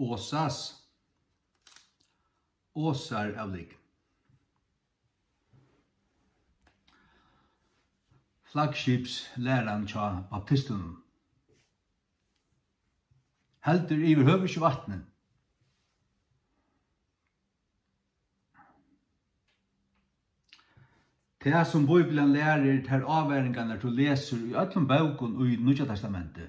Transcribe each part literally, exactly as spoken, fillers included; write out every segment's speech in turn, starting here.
Osas, Osar av lík. Flaggskipslæran hjá baptistunum. Heldur yvirhøvur ikki vatni. Tað, sum Bíblian lærir, tær ávaringarnar, tú lesur í øllum bókum í Nýggja Testamenti,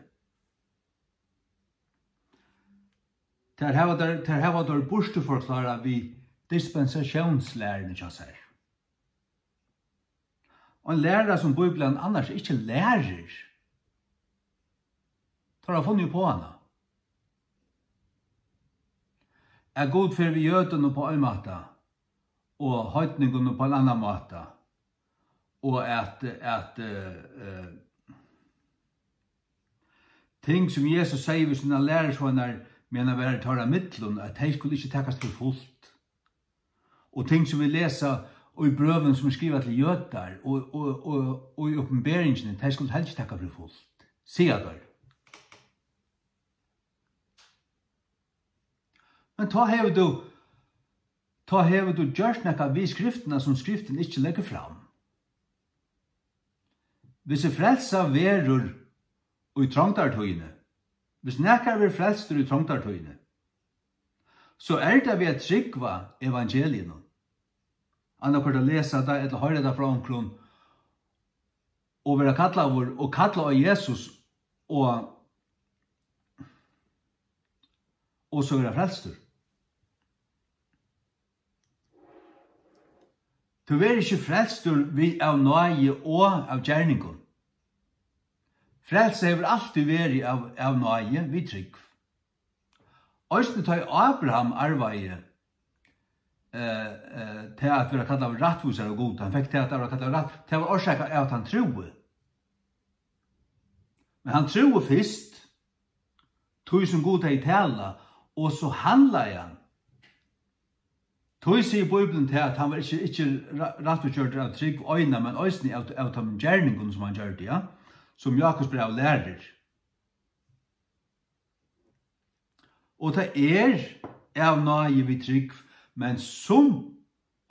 tær hava teir, tær hava teir burturforklárað við dispensatiónslæruni hjá sær. Ein læra, sum Bíblian annars ikki lærir. Teir hava funnið upp á hana. At Gud fer við jødum upp á ein máta, og heidningum upp á ein annan máta, og at, at, eh, eh, ting, sum Jesus segði við sínar lærisveinar, meðan hann var í teirra millum, at tey skulu ikki takast fyri fult. Og ting, sum vit lesa í brøvum, sum er skrivað til jødar, og, og, og, og í Opinberingini, tey skulu helst taka fyri fult, siga teir. Men tá hevur tú, tá hevur tú gjørt nakað við skriftina, sum skriftin ikki leggur fram. Hvis frelsa verður í trongdartíðini, hvis nakar verður frelstur í trongdartíðini, so er tað við at trúgva evangeliinum. Annaðhvørt at lesa tað ella hoyra tað frá onkrum, og vera kallaður og kalla á Jesus og, og so vera frelstur. Tú verður ikki frelstur við av náði og av gerningum. Frelsa hevur altíð verið av, av náði við trúgv. Eisini tá ið Abraham arvaði, eh, eh, tað at vera kallaður rættvísari av Gud, hann fekk tað at vera kallaður rætt, tað var orsakað av at hann trúði. Men hann trúði fyrst, tí sum Gud hevði talað, og so handlaði hann. Tí sigur Bíblian tað, at hann var ikki, ikki ra-, rættvísgjørdur av trúgv eina, men eisini av, av teimum gerningum, sum hann gjørdi, ja, sum Jákupsbræv lærir. Og tað er av náði við trúgv, men sum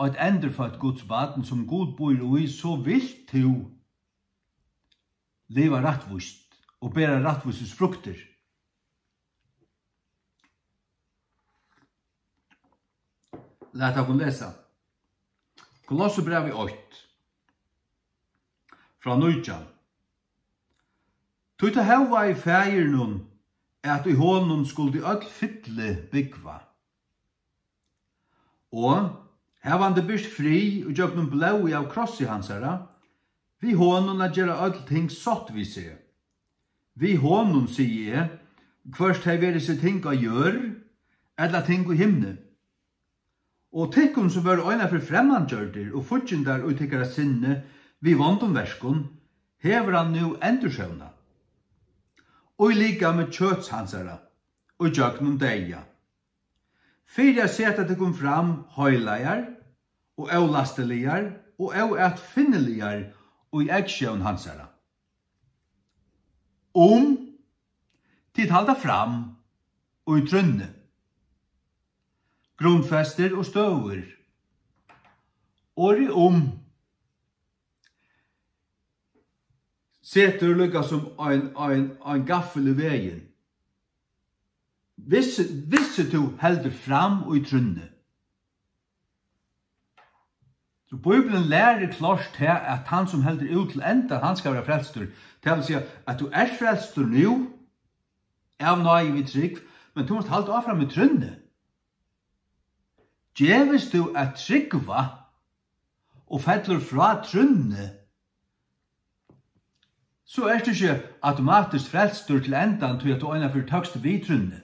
eitt endurføtt Guds barn, sum Gud býr í, so vilt tú liva rættvíst og bera rættvísis fruktir. Lat okkum lesa. Kolossebrævið eitt, frá nítjan. Tí tað hóvaði Faðirinum, at í honum skuldi øll fylli búgva. Og, havandi byrt frið ígjøgnum blóðið av krossi hansara, við honum at gera øll ting sátt við seg. Við honum, sigi eg, hvørt tey veri seg ting á jørð, ella ting í himni. Og tykkum, sum vóru einaferð fremmandgjørdir og fíggindar í tykkara sinni við vondum verkum, hevur hann nú endursøvnað í likami kjøts hansara, ígjøgnum deyða, fyri at seta tykkum fram heilagar og ólastiligar og óatfinniligar í eygsjón hansara. Um tit halda fram í trúnni, grundfestir og støðugir. Orðið um setur líka sum ein, ein, ein gaffil í vegin. Hvis, hvis tú heldur fram í trúnni. So Bíblian lærir klárt tað, at hann, sum heldur út til endan, hann skal vera frelstur. Tað vil siga, at tú ert frelstur nú, av náði við trúgv, men tú mást halda áfram í trúnni. Gevist tú at trúgva og fellur frá trúnni, so ert tú ikki automatiskt frelstur til endan, tí at tú einaferð tókst við trúnni.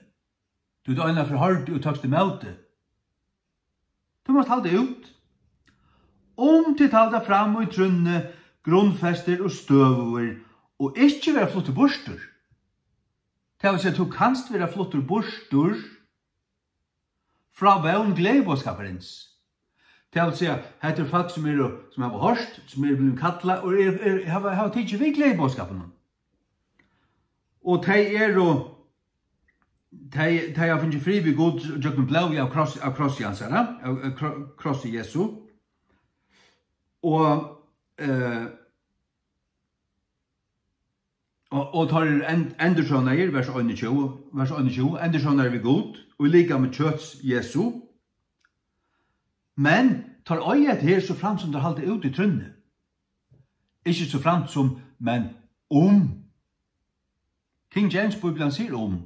Tú ert einaferð hoyrdi og tókst ímóti. Tú mást halda út. Um tit halda fram í trúnni, grundfestir og støðugir, og ikki vera fluttur burtur. Tað vil siga, tú kanst vera fluttur burtur frá vón gleðiboðskaparins. Tað vil siga, hetta eru fólk, sum eru, sum hava hoyrt, sum eru blivin kallað, og eru, eru, hava, hava tikið við gleðiboðskapinum. Og tey eru, tey, tey hava fingið frið við Gud gjøgnum blóðið av kross-, av krossi hansara, av, av kro-, krossi Jesu. Og, eh, og, og teir eru end-, endursavnaðir, vers einogtjúgu, vers einogtjúgu, endursavnaðir við Gud, og í likami kjøts Jesu. Men teir eiga hetta her, so framt sum teir halda út í trúnni. Ikki so framt sum, men um. King James Bíblian sigur um.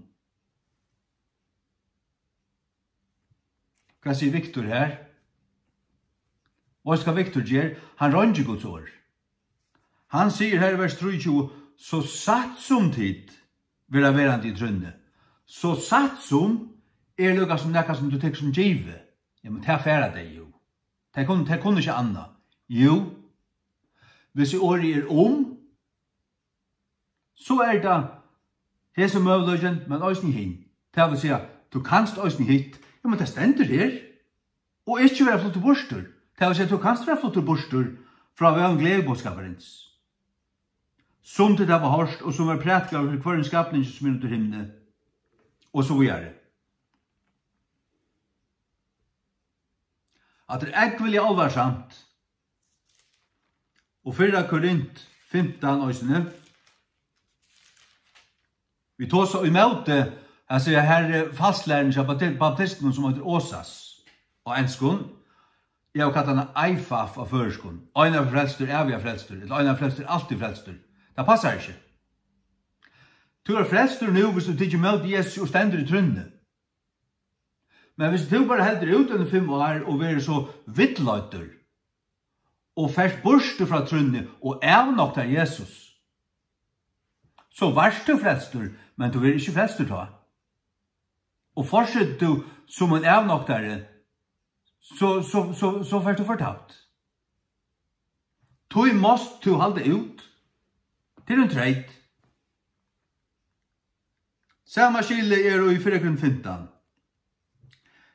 Hvat sigur Victor her? Veitst hvat Victor ger? Hann rongir Guds orð. Hann sigur her í vers trýogtjúgu, so satt sum tit verða verandi í trúnni. So satt sum er líka sum nakað sum tú tekur sum givið. Ja, men tað fara tey jú. Tey kunnu, tey kunnu ikki annað. Jú, hvis orðið er um, so er tað hesin møguleikin, men eisini hin. Tað vil siga, tú kanst eisini hitt. Ja, men tað stendur her. Og ikki vera fluttur burtur. Tað vil siga, tú kanst vera fluttur burtur frá vón gleðiboðskaparins. Sum tit hava hoyrt, og sum er prædikað fyri hvørjum skapningi, sum er undir himni, og so víðari. At tað er ógvuliga álvarsamt. Og fyrra Korint fimtan eisini. Vit tosa ímóti, altso, her, eh, falsklæruni hjá bapti-, baptistunum, sum eitur Osas á enskum. Eg havi kallað hana AIFAF á føroyskum. Einar frelstur, æviga frelstur, ella einar frelstur, altíð frelstur. Tað passar ikki. Tú ert frelstur nú, hvis tú tekur ímóti Jesusi og stendur í trúnni. Men hvis tú bara heldur út eini fimm ár og verður so villleiddur og fert burtur frá trúnni og avnoktar Jesus, so vart tú frelstur, men tú verður ikki frelstur tá. Og fortsetur tú sum ein avnoktari, so, so, so, so fert tú fortapt. Tí mást tú halda út. Tað er ein treyt. Sama skilið er í fyrra Korint fimtan.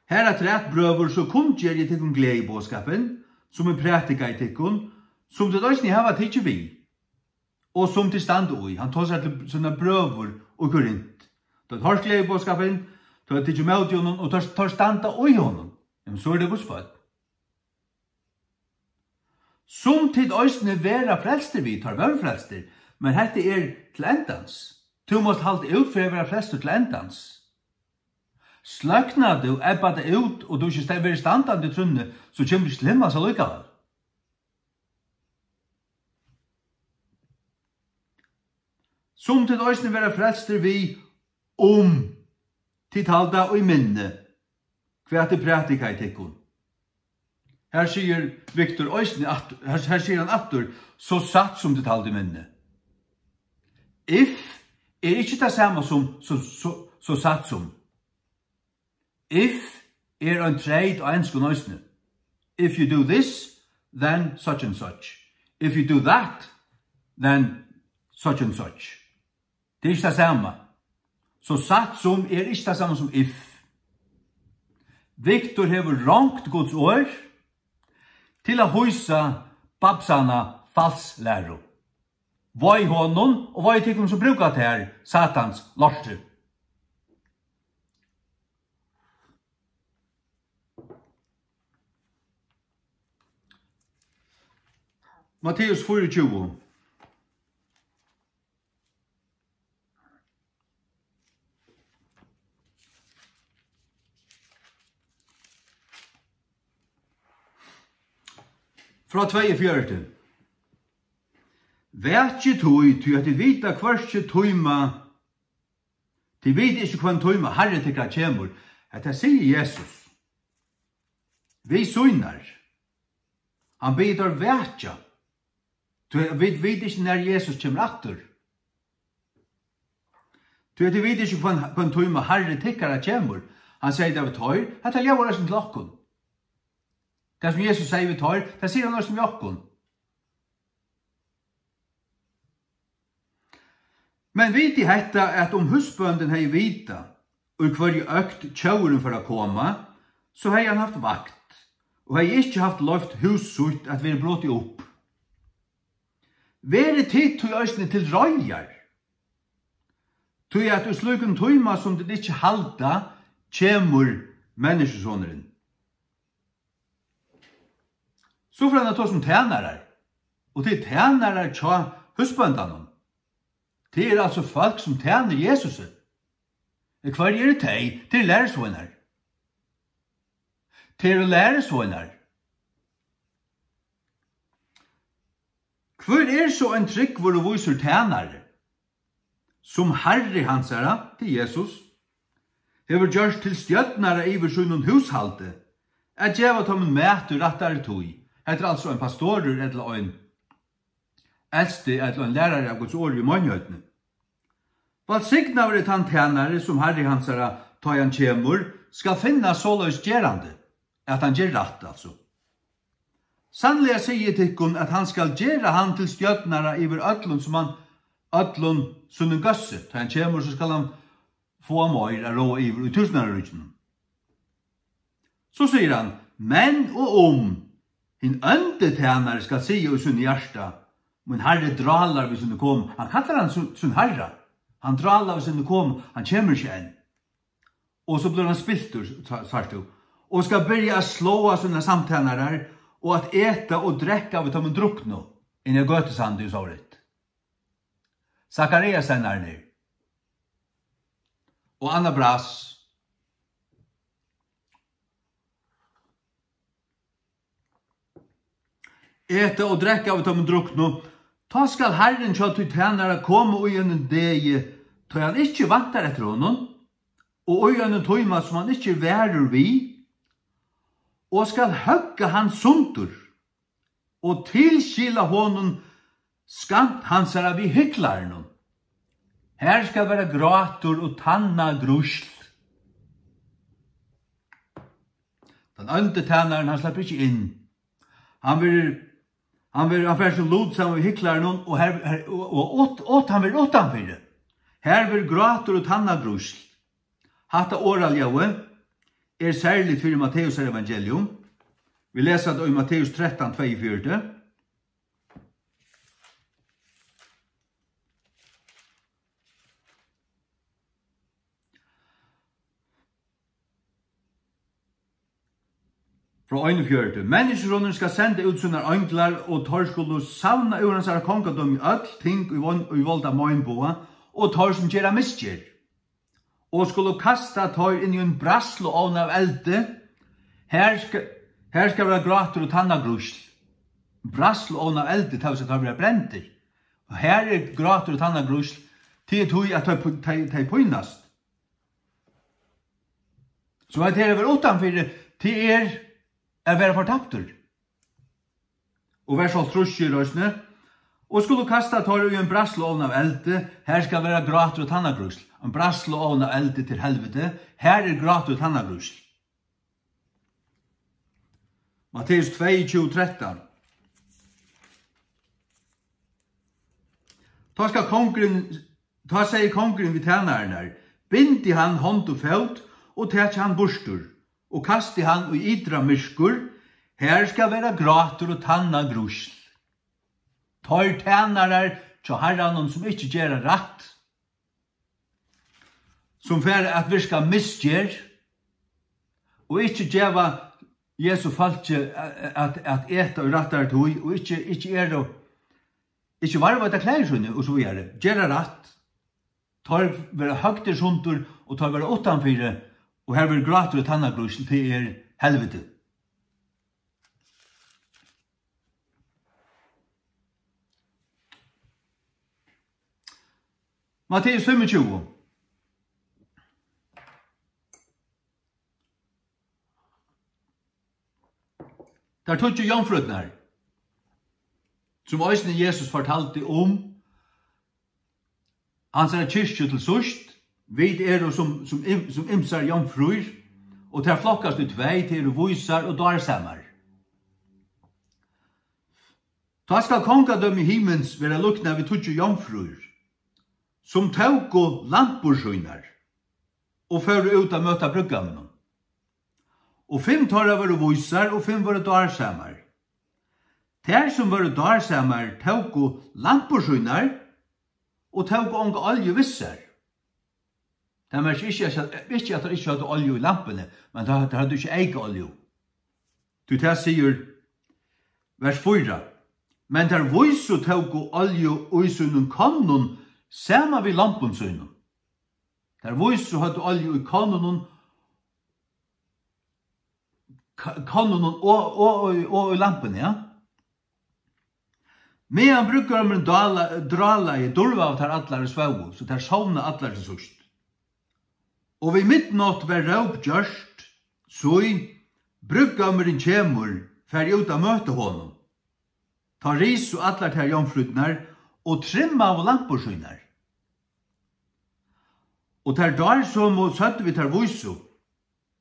Harafturat, brøður, so kunngeri eg tykkum gleðiboðskapin, sum eg prædikaði tykkum, sum tit eisini hava tikið við, og sum tit standa í. Hann tosar til sínar brøður í Korint. Teir hoyrdu gleðiboðskapin, teir hava tikið ímóti honum, og teir, teir standa í honum. Jamen, so eru tey Guds børn. Sum tit eisini verða frelstir við, teir vóru frelstir, men hetta er til endans. Tú mást halda út fyri at vera frelstur til endans. Sløknar tú, ebbar tað út, og tú ikki sta-, verður standandi í trúnni, so kemur tú ikki til himmals allíkavæl. Sum tit eisini verða frelstir við, um tit halda í minni, hvat eg prædikaði tykkum. Her sigur Victor eisini aftur, her, her sigur hann aftur, so satt sum tit halda í minni. If er ikki tað sama sum so, so, so satt sum. If er ein treyt á enskum eisini. If you do this, then such and such. If you do that, then such and such. Tað er ikki tað sama. So satt sum er ikki tað sama sum if. Victor hevur rongt Guds orð til at hýsa babsana falslæru. Vei honum og vei tykkum, sum brúka tær Satans lortu. Matteus fýraogtjúgu. Frá tveyogfjøruti. Vakið tí, tí at tit vita hvørki tíma, tit vita ikki, hvønn tíma Harri tykkara kemur. Hetta sigur Jesus við sínar. Hann biður teir vakja. Tí vit vita ikki, nær Jesus kemur aftur. Tí at tit vita ikki, hvønn, hvønn tíma Harri tykkara kemur. Hann segði tað við teir, hetta ljóðar eisini til okkum. Tað, sum Jesus segði við teir, tað sigur hann eisini við okkum. Men vitið hetta, at um húsbóndin hevði vitað, í hvørji økt tjóvurin fór at koma, so hevði hann havt vakt, og hevði ikki havt loyvt hús sítt at verið brotið upp. Verið tit tí eisini til reiðar, Tí at í slíkum tíma, sum tit ikki halda, kemur Menniskjusonurin. So fer hann at tosa um tænarar, og tað eru tænarar hjá húsbóndanum. Tað eru altso fólk, sum tænir Jesusi. Og hvørji eru tey? Tað eru lærisveinar. Tað eru lærisveinar. Hvør er so ein trúgvur og vísur tænari, sum Harri hansara, tað er Jesus, hevur gjørt til stjórnara yvir sínum húshaldi, at geva teimum mat í rættari tíð? Hetta er altso ein pastorur ella ein elsti ella ein lærari av Guds orði í meinigheitini. Vælsignaður er tann tænari, sum Harri hansara, tá ið hann kemur, skal finna soleiðis gerandi, at hann ger rætt, altso. Sanniliga sigi eg tykkum, at hann skal gera hann til stjórnara yvir øllum, sum hann, øllum sínum góðsi. Tá hann kemur, so skal hann fáa meir at ráða yvir í túsundáraríkinum. So sigur hann: Men og um hin óndi tænari skal siga í sínum hjarta: Mín harri drálar við síni komu. Hann kallar hann sín, sín harra. Hann drálar við síni komu, hann kemur ikki enn. Og so blívur hann spiltur, sa-, sært tú. Og skal byrja at sláa sínar samtænarar og at eta og drekka við teimum druknu inni á gøtusandi og sovorðið. Sakarias sennarnir. Og annað bras. Eta og drekka við teimum druknu. Tá skal harrin hjá tí tænara koma í einum degi, tá hann ikki væntar eftir honum, og í einum tíma, sum hann ikki er varur við, og skal høgga hann sundur og tilskila honum skamt hansara við hyklarunum. Har skal vera grátur og tannagrýsl. Tann óndi tænarin, hann sleppur ikki inn. Hann verður, hann verður, hann fær sín lut saman við hyklarunum, og her, her, og, og út, út, hann verður uttanfyri. Har verður grátur og tannagrýsl. Hatta orðaljóðið er serligt fyri Matteusar evangelium. Vit lesa tað í Matteus trettan tveyogfjøruti. Frá einogfjøruti: Menniskjusonurin skal senda út sínar einglar, og teir skulu savna úr hansara kongadømi øll ting, ið von-, ið valda meinboga, og teir, sum gera misgerð, og skulu kasta teir inn í ein bræðsluovn av eldi. Her skal, her skal vera grátur og tannagrýsl. Bræðsluovn av eldi, tað vil siga, teir verða brendir. Og har er grátur og tannagrýsl, tí, tí at tey pí-, tey, tey pínast. So at her at vera uttanfyri, tað er at vera fortaptur. Og vers hálvtrýss er eisini: Og skulu kasta teir í ein bræðsluovn av eldi, har skal vera grátur og tannagrýsl. Ein bræðsluovn av eldi til helviti, har er grátur og tannagrýsl. Matteus tvey, tjúgu, trettan. Tá skal kongurin, tá segði kongurin við tænararnar: Bindið hann hond og fót og takið hann burtur og kastið hann í ytra myrkur, har skal vera grátur og tannagrýsl. Teir tænarar hjá Harranum, sum ikki gera rætt, sum fara at virka misgerð og ikki geva Jesu fólki at, at, at eta í rættari tíð, og ikki, ikki eru, ikki varðveita klæðir síni og so víðari, gera rætt. Teir verða høgdir sundur, og teir verða uttanfyri, og har verður grátur og tannagrýsl, tað er helviti. Matteus fimmogtjúgu. Tær tíggju jomfrúrnar, sum eisini Jesus fortaldi um, hansara kirkju til síðst. Vit eru sum, sum im-, sum ymsar jomfrúir, og tær flokkast í tvey, tær eru vísar og dársamar. Tá skal kongadømi himins vera líknað við tíggju jomfrúir, sum tóku lampur sínar og fóru út at møta brúðgóminum. Og fimm teirra vóru vísar, og fimm vóru dársamar. Tær, sum vóru dársamar, tóku lampur sínar og tóku onga olju við sær. Tað merkir ikki, at, ikki, at teir ikki høvdu olju í lampuni, men teir, teir høvdu ikki eyka olju. Tí tað sigur vers fýra: Men teir vísu tóku olju í sínum konnum saman við lompum sínum. Teir vísu høvdu olju í konnunum, k-, konnunum og, og, og, og í lampuni, ja. Meðan brúðgómurin dála-, drálaði, durvaðu teir allar og svóvu, so teir sovna allar til síðst. Og við midnátt var róp gjørt, sí, brúðgómurin kemur, farið út at møta honum. Tá risu allar tær jomfrúrnar og trimmaðu lampur sínar. Og tær dársømu søgdu við tær vísu: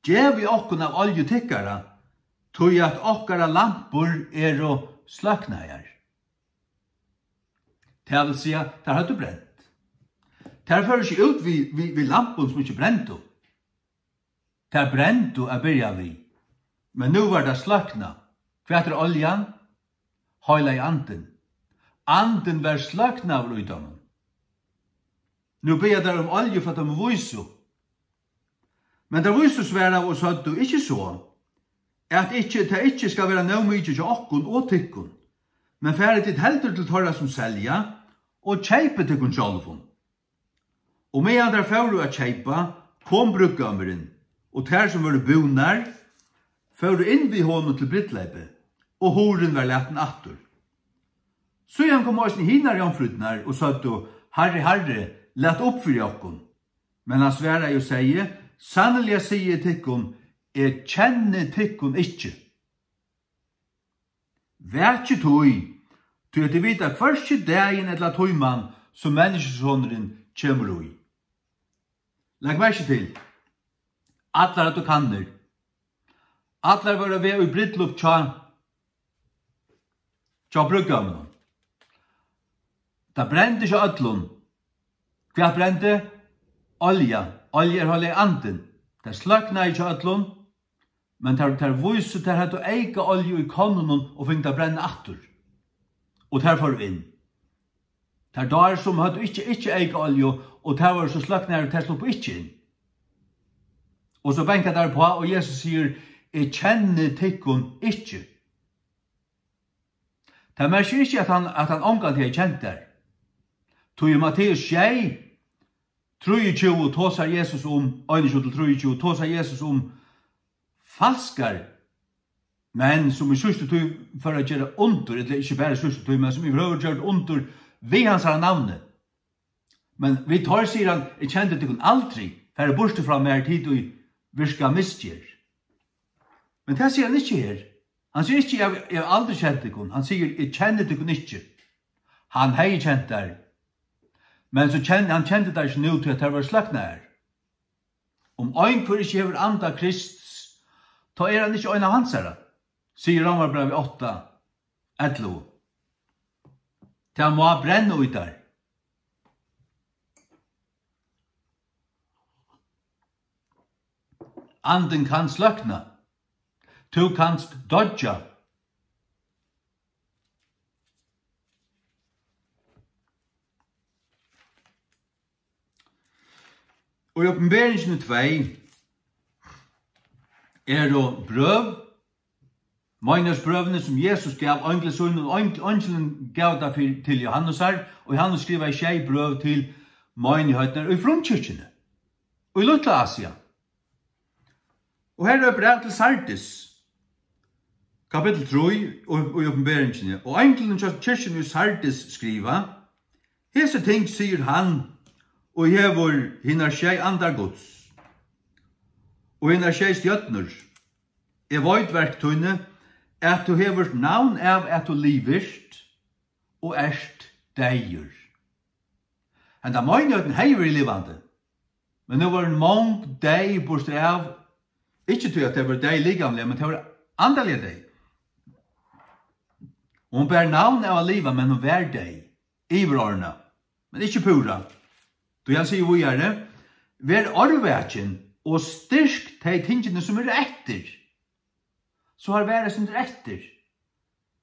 Gevið okkum av olju tykkara, tí at okkara lampur eru sløknaðar. Tað vil siga, tær høvdu brent. Tær fóru ikki út við, við, við lampum, sum ikki brendu. Tær brendu at byrja við, men nú var tað sløknað. Hvat er oljan? Heilagi Andin. Andin var sløknaður í teimum. Nú biðja tær um olju frá teimum vísu. Men tær vísu svaraðu og søgdu: Ikki so, at ikki, tað ikki skal vera nóg mikið hjá okkum og tykkum, men farið tit heldur til teirra, sum selja, og keypið tykkum sjálvum. Og meðan tær fóru at keypa, kom brúðgómurin, og tær, sum vóru búnar, fóru inn við honum til brúdleypið, og hurðin var latin aftur. Síðan komu eisini hinar jomfrúrnar og søgdu: Harri, Harri, lat upp fyri okkum. Men hann svaraði og segði: Sanniliga sigi eg tykkum, eg kenni tykkum ikki. Vakið tí, tí at tit vita hvørki dagin ella tíman, sum Menniskjusonurin kemur í. Legg merki til, allar høvdu kannur. Allar vóru á veg í brúdleyp hjá, hjá brúðgóminum. Tað brendi hjá øllum. Hvat brendi? Olja. Olja er Heilagi Andin. Tað sløknaði hjá øllum, men tær, tær vísu, tær høvdu eyka olju í konnunum og fingu tað brenna aftur. Og tær fóru inn. Tær dársømu høvdu ikki, ikki eyka olju, og tær vóru so sløknaðar, tær sluppu ikki inn. Og so banka tær uppá, og Jesus sigur: Eg kenni tykkum ikki. Tað merkir ikki, at hann, at hann ongantíð hevði kent tær. Tí í Matteus sjey, trýogtjúgu tosar Jesus um, einogtjúgu til trýogtjúgu tosar Jesus um falskar menn, sum í síðstu tíð fóru at gera undur, ella ikki bara í síðstu tíð, men sum yvirhøvur gjørdu undur við hansara navni. Men við teir sigur hann: Eg kendi tykkum aldri, farið burtur frá mær, tit ið virka misgerð. Men tað sigur hann ikki her. Hann sigur ikki: Eg havi, eg havi aldri kent tykkum. Hann sigur: Eg kenni tykkum ikki. Hann hevði kent tær. Men so ken-, hann kendi tær ikki nú, tí at tær vóru sløknaðar. Um einhvør ikki hevur anda Krists, tá er hann ikki ein av hansara, sigur Rómarbrævið átta, ellivu. Tað má brenna í tær. Andin kann sløkna. Tú kanst doyggja. Og í Opinberingini tvey eru brøv, meinigheitsbrøvini, sum Jesus gav eingli sínum, og eingl-, eingilin gav tað fyri, til Jóhannesar, og Jóhannes skrivaði sjey brøv til meinigheitnar í frumkirkjuni, í Lítla Asia. Og her er eitt bræv til Sardis, kapittul trý, og, og í Opinberingini. Og einglinum hjá kirkjuni í Sardis skriva: Hesi ting sigur hann, ið hevur hinar sjey andar Guds, og hinar sjey stjørnur. Eg veit verk tíni, at tú hevur navn av, at tú livist, og ert deyður. Henda meinighetin hevði verið livandi, men nú vóru mong deyð burturav, ikki tí at tey vóru deyð likamliga, men tey vóru andaliga deyð. Og hon ber navn av at liva, men hon var deyð, yvirorðnað, men ikki púra. Tí hann sigur víðari: Ver árvakin og styrk tey tingini, sum eru eftir. So har var eitt sindur eftir,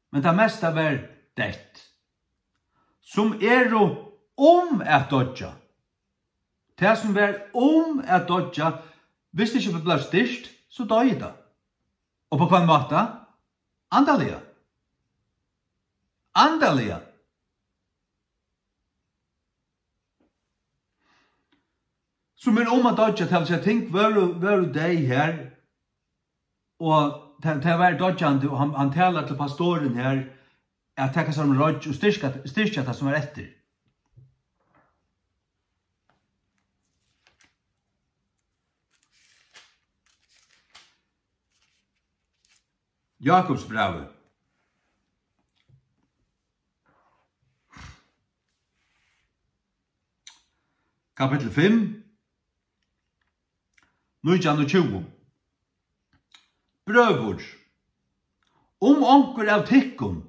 men tað mesta var deytt, sum eru um at doyggja. Tað, sum var um at doyggja, viss ikki bleiv styrkt, so doyði tað. Og á hvønn máta? Andaliga. Andaliga. Sum er um at doyggja, tað vil siga, ting vóru, vóru deyð her, og tað, tað var doyggjandi, og hann, hann talar til pastorin her, at taka sær um reiggj og styrkja, styrkja tað, sum var eftir. Jakobsbrævið. Kapittul fimm, nítjan og tjúgu. Brøður, um onkur av tykkum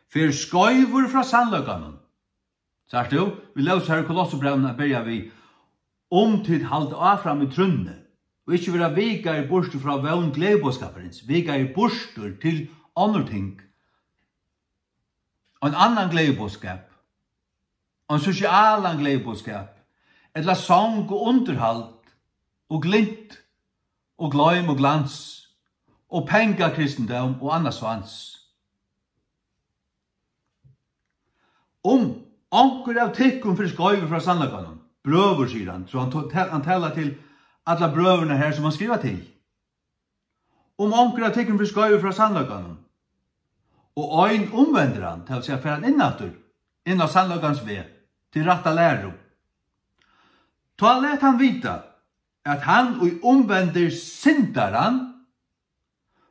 fer skeivur frá sannleikanum, sært tú, vit lósu her í Kolossebrævinum at byrja við, um tit halda áfram í trúnni, og ikki verða vikaðir burtur frá vón gleðiboðskaparins, vikaðir burtur til onnur ting, ein annan gleðiboðskap, ein sosialan gleðiboðskap, ella song og undirhald og glint og gloym og glans og pengakristindóm og annað svans. Um onkur av tykkum fer skeivur frá sannleikanum, brøður, sigur hann, so hann to-, ta-, hann talar til allar brøðurnar her, sum hann skrivar til. Um onkur av tykkum fer skeivur frá sannleikanum, og ein umvendir hann, tað vil siga, fer hann inn aftur, inn á sannleikans veg, til rætta læru, tá lat hann vita, at hann, ið umvendir syndaran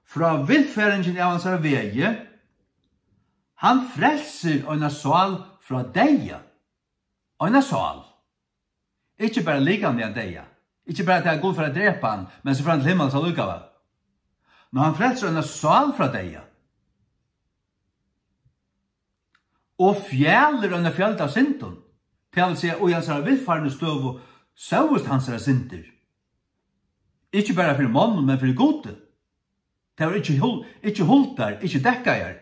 frá villfaringini av hansara vegi, hann frelsir eina sál frá deyða. Eina sál. Ikki bara likamligan deyða. Ikki bara tað, at Gud fer at drepa hann, men so fer hann til himmals allíkavæl. Men hann frelsir eina sál frá deyða. Og fjalir eina fjøld av syndum. Tað vil siga, í hansara villfarnu støðu sóust hansara syndir. Ikki bara fyri monnum, men fyri Gudi. Tað var ikki hul-, ikki huldar, ikki dekkaðar.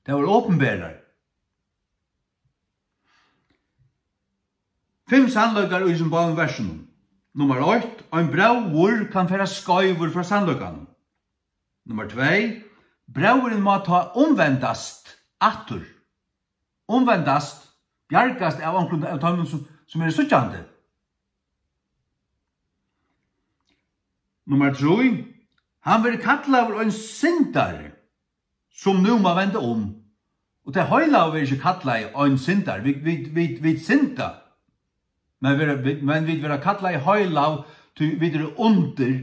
Tað var opinberar. Fimm sannleikar í hesum báðum versunum. Nummar eitt, ein bróðir kann fara skeivur frá sannleikanum. Nummar tvey, bróðirin má tá umvendast aftur. Umvendast, bjargast av onkrum av teimum, sum, sum eru síggjandi. Nummar trý, hann verður kallaður ein syndari, sum nú má venda um. Og tey heilagu verða ikki kallað ein syndari. Vit, vit, vit, vit synda. Men verða, vit, men vit verða kallað heilag, tí vit eru undir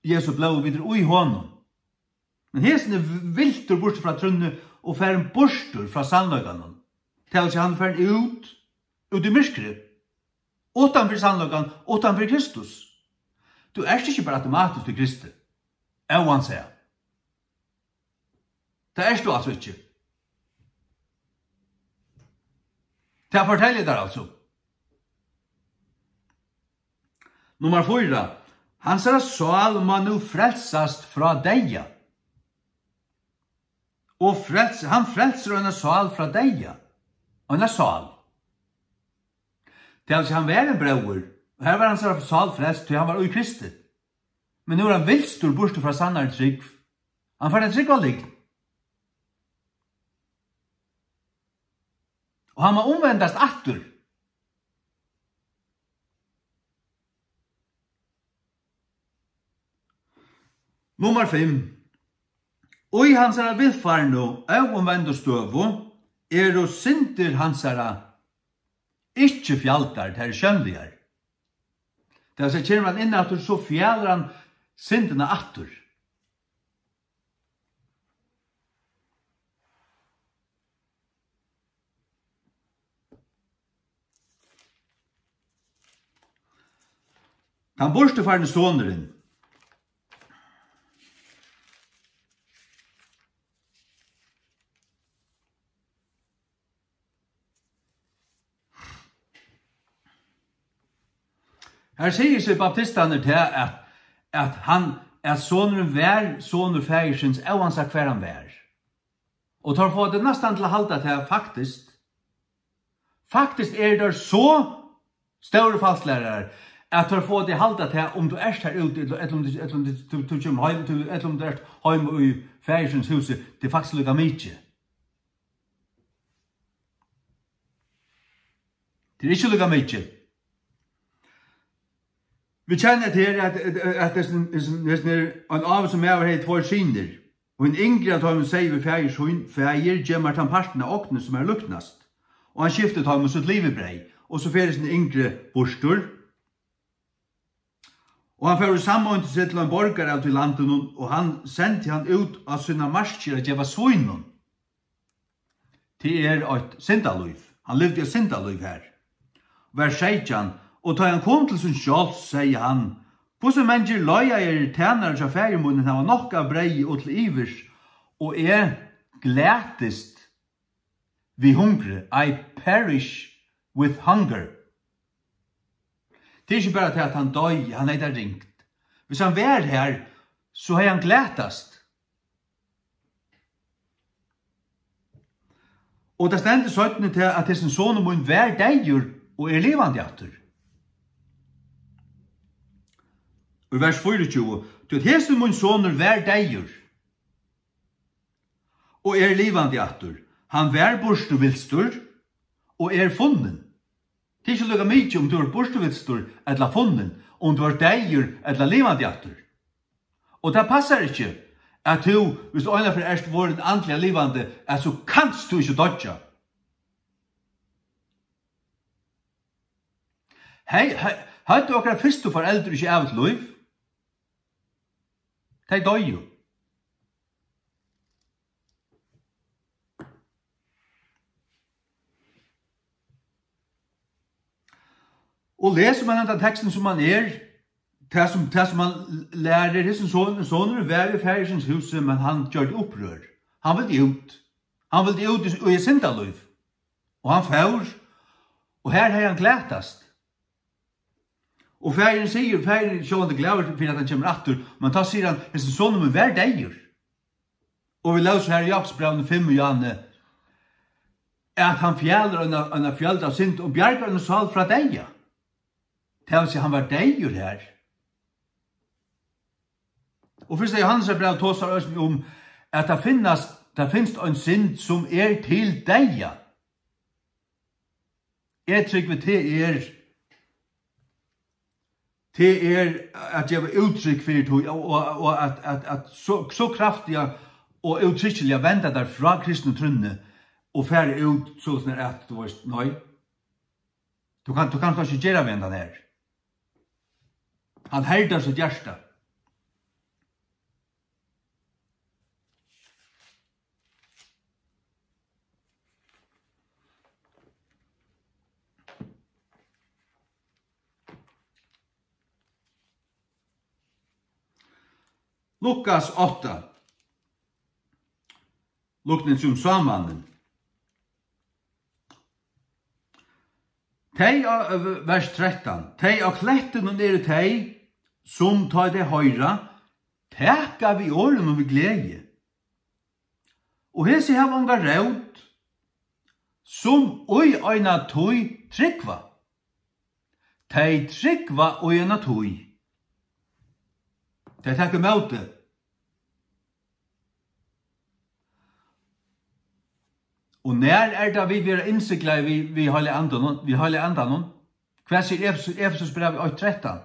Jesu blóð, vit eru í honum. Men hesin er viltur burtur frá trúnni og farin burtur frá sannleikanum. Tað vil siga, hann er farin út, út í myrkrið. Uttan fyri sannleikan, uttan fyri Kristus. Tú ert ikki bara automatiskt í Kristi, óansæð. Tað ert tú altso ikki. Tað fortelji eg tær altso. Nummar fýra. Hansara sál má nú frelsast frá deyða. Og frels-, hann frelsir eina sál frá deyða. Eina sál. Tað vil siga, hann var ein bróðir. Og her var hansara sál frelst, tí hann var í Kristi. Men nú er hann vilstur burtur frá sannari trúgv. Hann fær ein trúgv av lygn. Og hann má umvendast aftur. Nummar fimm. Í hansara villfarnu, óumvendu støðu eru syndir hansara ikki fjaldar, tær eru sjónligar. Tað vil siga, kemur hann inn aftur, so fjalir hann syndina aftur. Tann burturfarni sonurin. Her sigur seg baptistarnir tað, at, at hann, at sonurin var sonur faðirsins, óansæð hvar hann var. Og teir fáa tað næstan til at halda tað faktiskt. Faktiskt eru teir so Stórir falsklærarar, at teir fáa teg at halda tað, um tú ert har úti, ella, ella um tú, ella um tú, tú, tú kemur heim, tú, ella um tú ert heima í faðirsins húsi, tað er faktiskt líka mikið. Tað er ikki líka mikið. Vit kenna til her, at, at, at hesin, hesin, hesin er ein ávísur maður, hevði tveir synir. Og hin yngri av teimum segði við faðir sín: Faðir, gev mær tann partin av ognini, sum mær líknast. Og hann skifti teimum sítt livibreyð. Og so fer hesin yngri burtur. Og hann fór og sameindi seg til ein borgara av tí landinum, og hann sendi hann út á sínar markir at geva svínum. Tað er eitt syndalív. Hann livdi eitt syndalív har. Vers seytjan: Og tá hann kom til sín sjálvs, segði hann: Hvussu mangir leiðaðir tænarar hjá faðir mínum hava nokk av breyði og til yvirs, og eg glatist við hungri, I perish with hunger. Tað er ikki bara tað, at hann doyði, hann hevði tað ringt. Hvis hann var har, so hevði hann glatast. Og tað stendur seinni til, at hesin sonur mín var deyður og er livandi aftur. Í vers fýraogtjúgu: Tí at hesin mín sonur var deyður og er livandi aftur. Hann var burturvilstur og er funnin. Tað er ikki líka mikið, um tú ert burturvilstur ella funnin, um tú ert deyður ella livandi aftur. Og tað passar ikki, at tú, hvis tú einaferð ert vorðin andliga livandi, at so kanst tú ikki doyggja. Hey, hey, høvdu okkara fyrstu foreldur ikki ævigt lív? Tey doyðu. Og lesur mann hendan tekstin, sum hann er, tað sum, tað sum hann lærir, hesin son-, sonurin var í faðirsins húsi, men hann gjørdi upprør. Hann vildi út. Hann vildi út í, í syndalív. Og hann fór, og har hevði hann glatast. Og faðirin sigur, faðirin er sjálvandi glaður fyri, at hann kemur aftur, men tá sigur hann: Hesin sonur mín var deyður. Og vit lósu her í Jakobsbrævinum fimm, Johanne, at hann fjalar eina, eina fjøld av synd og bjargar eina sál frá deyða. Tað vil siga, hann var deyður her. Og fyrsta Jóhannesarbræv tosar eisini um, at tað finnast, tað finst ein synd, sum er til deyða. Eg trúgvi, tað er, tað er at geva úttrykk fyri tí, og, og, og at, at, at so, so kraftiga og úttrykksliga venda teir frá kristnu trúnni og fara út, soleiðis at, tú veist, nei. Tú kann, tú kanst ikki gera við hendan her. Hann herdar sítt hjarta. Lukas átta. Luknin sum sámannin. Tey á, vers trettan. Tey á klettinum eru tey, sum, tá tey hoyra, taka við orðunum við gleði. Og hesi hava onga rót, sum í eina tíð trúgva. Tey trúgva í eina tíð. Tey taka ímóti. Og nær er tað, vit verða innsiglað við, við Heilaga Andanum, við Heilaga Andanum? Hvat sigur Efesus, Efesusbrævið eitt trettan?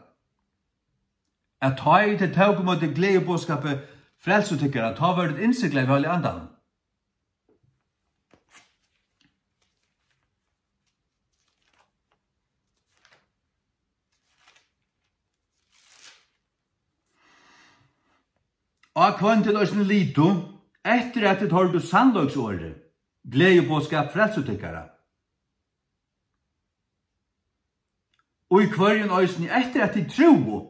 At tá ið tey tóku ímóti gleðiboðskapi frelsu tykkara, tá vóru tit innsiglað við Heilaga Andanum. Á hvønn tit eisini litu, eftir at tit hoyrdu sannleiksorðið, gleðiboðskap frelsu tykkara. Og í hvørjum eisini eftir at tit trúðu,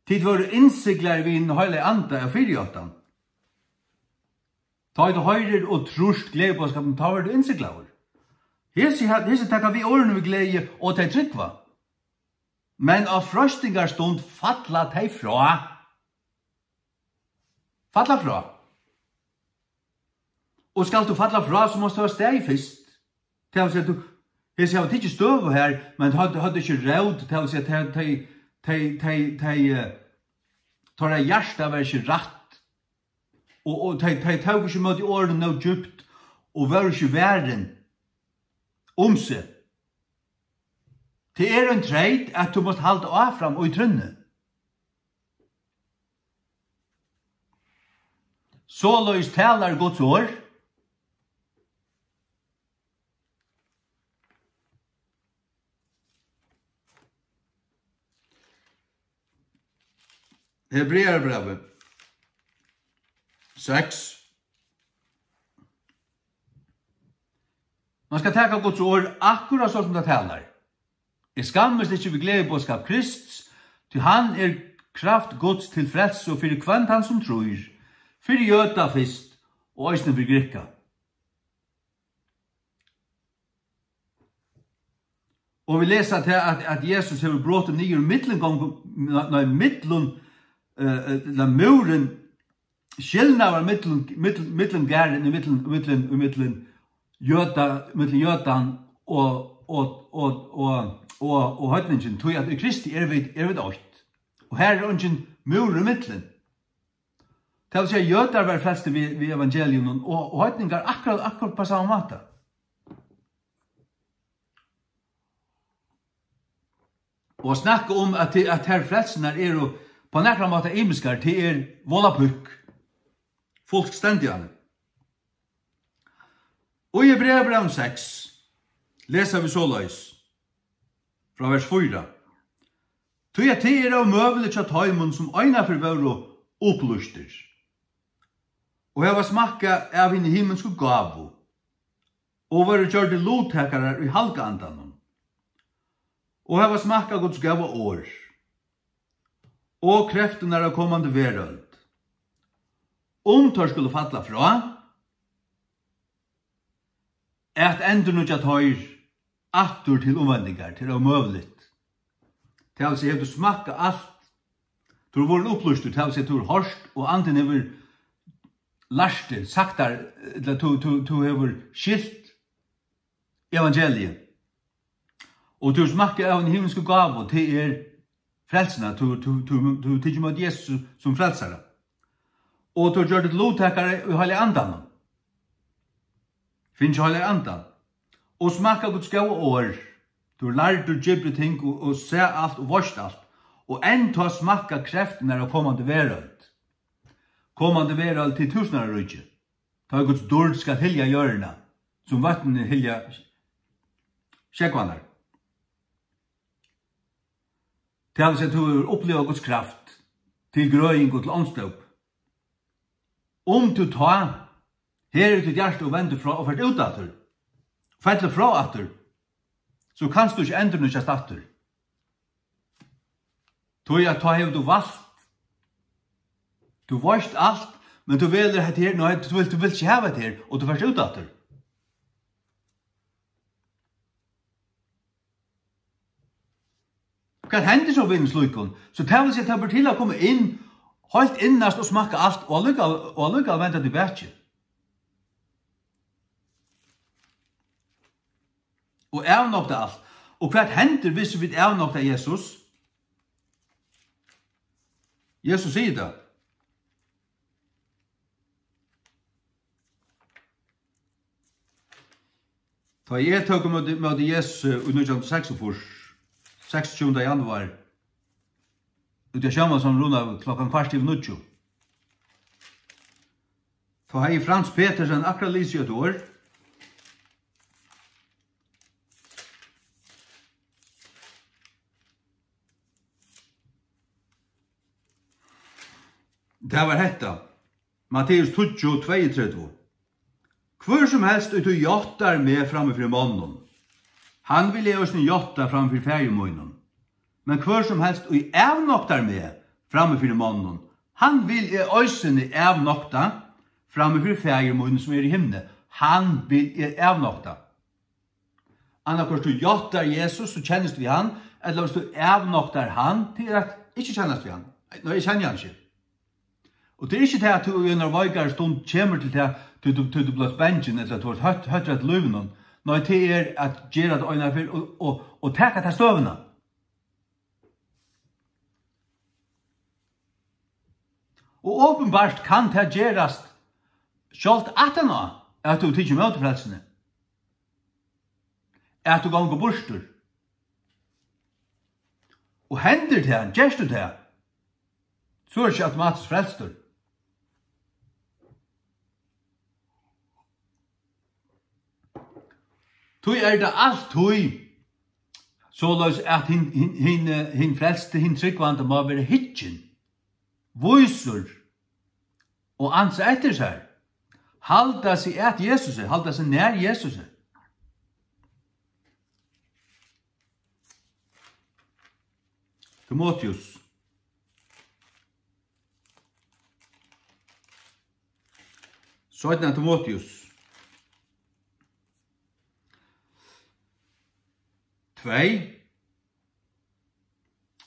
tit vóru innsiglaðir við hinum heilaga anda av fyrijáttan. Tá ið tú hoyrir og trýrt gleðiboðskapin, tá verður tú innsiglaður. Hesi, hesi taka við orðunum við gleði, og tey trúgva. Men á freistingarstund falla tey frá. Falla frá. Og skalt tú falla frá, so mást tú hava staðið fyrst. Tað vil siga, tú, Hesi hava tikið støðu her, men høvdu, høvdu ikki rót, tað vil siga, tey, tey, tey, tey, tey, eh, teirra hjarta var ikki rætt, og, og tey, tey tóku ikki ímóti orðum nóg djúpt, og vóru ikki varin um seg. Tað er ein treyt, at tú mást halda áfram í trúnni. Soleiðis talar Guds orð. Hebrearabrævið seks. Man skal taka Guds orð akkurát so sum tað talar. Eg skammist ikki við gleðiboðskap Krists, tí hann er kraft Guds til frelsu fyri hvønn tann sum trýr, fyri jøda fyrst og eisini fyri grikka. Og vit lesa til at, at Jesus hevur brotið niður millumgongu, nei, millum, eh, eh, ella múrin, skilnaðar millum, millum, millum garðin, í millum, millum, í millum jøda, millum jødan og, og, og, og, og, og heidningin, tí at í Kristi eru vit, eru vit eitt. Og her er eingin múrur í millum. Tað vil siga, jødar verða frelstir við, við evangelium, og, og heidningar akkurát, akkurát á sama máta. Og at snakka um, at, at tær frelsurnar eru á nakran máta ymiskar, tað er volapukk. Fullstændiga. Og í Hebrearabrævinum seks lesa vit soleiðis, frá vers fýra: Tí at tað er ómøguligt hjá teimum, sum einaferð vóru upplýstir, og hava smakkað av hini himinsku gávu, og vóru gjørdir luttakarar í halga andanum, og hava smakkað Guds góða orð, og kreftirnar av komandi verøld, um teir skulu falla frá, at endurnýggja teir aftur til umvendingar, tað er ómøguligt. Tað vil siga, hevur tú smakkað alt, tú ert vorðin upplýstur, tað vil siga, tú hevur hoyrt, og Andin hevur lært teg, sagt tær, ella tú, tú, tú hevur skilt evangeliið. Og tú smakkar av hini himlensku gávu, tað er frelsuna, tú, tú, tú, tú tekur ímóti Jesus sum frelsara. Og tú gjørt til luttakara í Heilaga Andanum. Fingið Heilaga Andan. Og smakka Guds góða orð. Tú er lærdur djúpri ting og, og sæð alt og veitst alt. Og enntá smakka kreftirnar av komandi verøld. Komandi verøld til túsundáraríkið. Tá ið Guds dýrd skal hylja jørðina, sum vøtnini hylja sjógvarnar. Tað vil siga, tú hevur upplivað Guds kraft til grøðing og til ónsdóp. Um tú tá her í títt hjarta og vendur frá og fert út aftur, fellur frá aftur, so kanst tú ikki endurnýggjast aftur. Tí at tá hevur tú valt. Tú veitst alt, men tú velur hetta her, nei, tú vilt, tú vilt ikki hava hetta her, og tú fert út aftur. Hvat hendir so við einum slíkum? So tað vil siga, tað ber til at koma inn, heilt innast og smakka alt, og allíkavæl, og allíkavæl venda tilbaki. Og avnokta alt. Og hvat hendir, hvis vit avnokta Jesus? Jesus sigur tað. Tá eg tók ímóti, ímóti Jesusi í nítjan hundrað og seksogfýrs, seksogtjúgunda januar, úti á Sjómansheiði rúmliga klokkan kvart yvir níggju, tá hevði Frans Petersen akkurát lisið eitt orð. Tað var hetta. Matteus tíggju, tveyogtretivu. Hvør sum helst, ið tú játtar meg frammi fyri monnum, hann vil eg eisini játta frammi fyri Faðir mínum. Men hvør sum helst, ið avnoktar meg frammi fyri monnum, hann vil eg eisini avnokta frammi fyri Faðir mínum, sum er í himni. Hann vil eg avnokta. Annaðhvørt tú játtar Jesus, so kennist við hann, ella hvis tú avnoktar hann, tað er at ikki kennast við hann. Nei, eg kenni hann ikki. Og tað er ikki tað, at tú í einari veikari stund kemur til tað, tí tú, tí tú blívst bangin, ella tú ert hótt, hóttur at lívinum. Nei, tað er at gera tað eina ferð og, og, og taka ta støðuna. Og openbart kann tað gerast, sjálvt aftaná, at tú hevur tikið ímóti frelsuni, at tú gongur burtur. Og hendir tað, gert tú tað, so ert tú ikki automatiskt frelstur. Tí er tað altíð soleiðis, at hin, hin, hin, eh, hin frelsti, hin trúgvandi má vera hyggin, vísur og ansa eftir sær, halda seg at Jesusi, halda seg nær Jesusi. Timoteus. Seinna Timoteus. Tvey,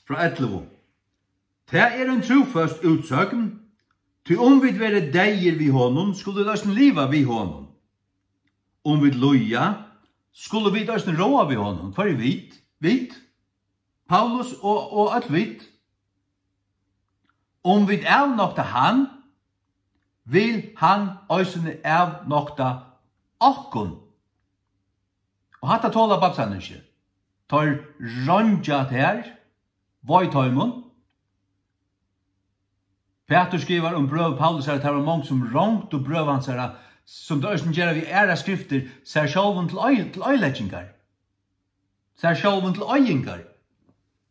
frá ellivu. Tað er ein trúføst útsøgn, tí um vit verða deyðir við honum, skulu vit eisini liva við honum. Um vit líða, skulu vit eisini ráða við honum. Hvør er vit? Vit? Paulus og, og øll vit. Um vit avnokta hann, vil hann eisini avnokta okkum. Og hatta tola babsarnir ikki. Teir reingja at her, vei teimum. Pætur skrivar um brøv Paulusar, at tað var mong, sum rongdu brøv hansara, sum teir eisini gera við aðrar skriftir, sær sjálvum til ei-, til oyðileggingar. Sær sjálvum til oyðingar.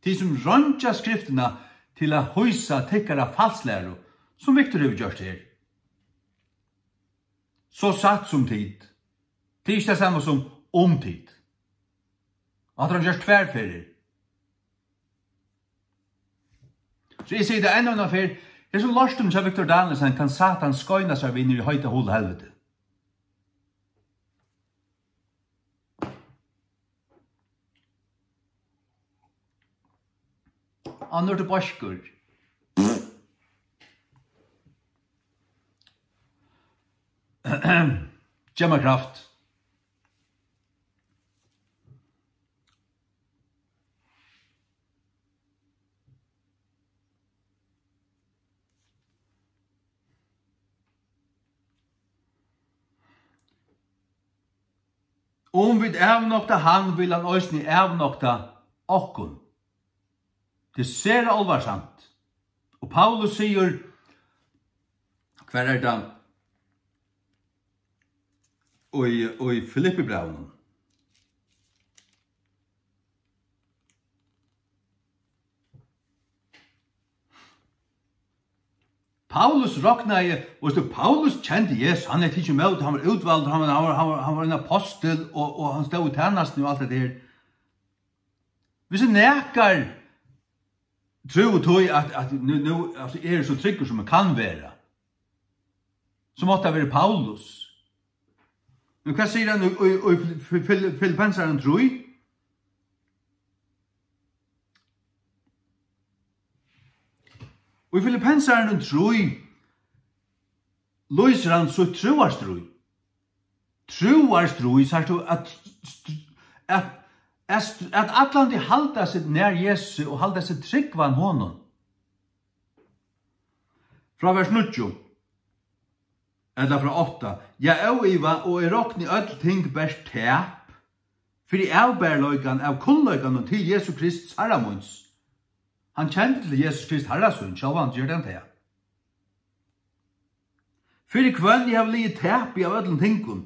Tit, sum reingja skriftina til at hýsa tykkara falslæru, sum Viktor hevur gjørt her. So satt sum tit. Tað er ikki tað sama sum um tit. Og hatta er gjørt tvær ferðir. So eg sigi tað enn eina ferð, hesum lortum hjá Viktor Danielsen kann Satan skeina sær við niður í heita hol helviti. Á, nú ert tú beiskur. Gev mær kraft. Um vit avnokta hann, vil hann eisini avnokta okkum. Tað er sera álvarsamt. Og Paulus sigur, hvar er tað? Og í, og í Filippibrævinum. Paulus roknaði, veitst tú, Paulus kendi Jesus, hann hevði tikið ímóti, hann var útvaldur, hann var, hann var, hann var, hann var ein apostul, og, og hann stóð í tænastuni og alt tað har. Hvis nakar trúði tí, at, at nú, nú, altso, eg eri so tryggur, sum eg kann vera, so mátti tað vera Paulus. Men hvat sigur hann í, í, í Fil-, Fil-, Filippensaranum trý? Í Filippensaranum trý lýsir hann sítt trúarstríð. Trúarstríð, sært tú, at, at, at, at allan tíð halda seg nær Jesusi og halda seg trúgvan honum. Frá vers níggju, ella frá átta: Ja, óivað, og eg rokni øll ting bert tap fyri avbaraleikan av kunnleikanum til Jesu Krists, Harra míns. Hann kendi til Jesus Krist, Harra sín, sjálvandi gjørdi hann tað. Fyri hvønn eg havi ligið tapi av øllum tingum,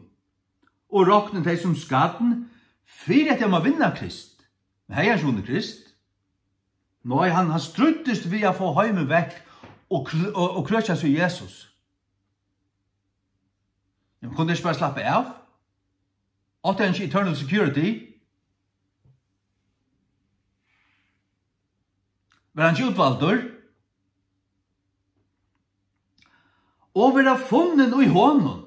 og rokni tey sum skarn, fyri at eg má vinna Krist. Men hevði hann ikki vunnið Krist? Nei, hann, hann stríddist við at fáa heimin vekk og kl-, og, og krøkja seg í Jesus. Men kundi hann ikki bara slappað av? Átti hann ikki eternal security? Var hann ikki útvaldur? Og vera funnin í honum.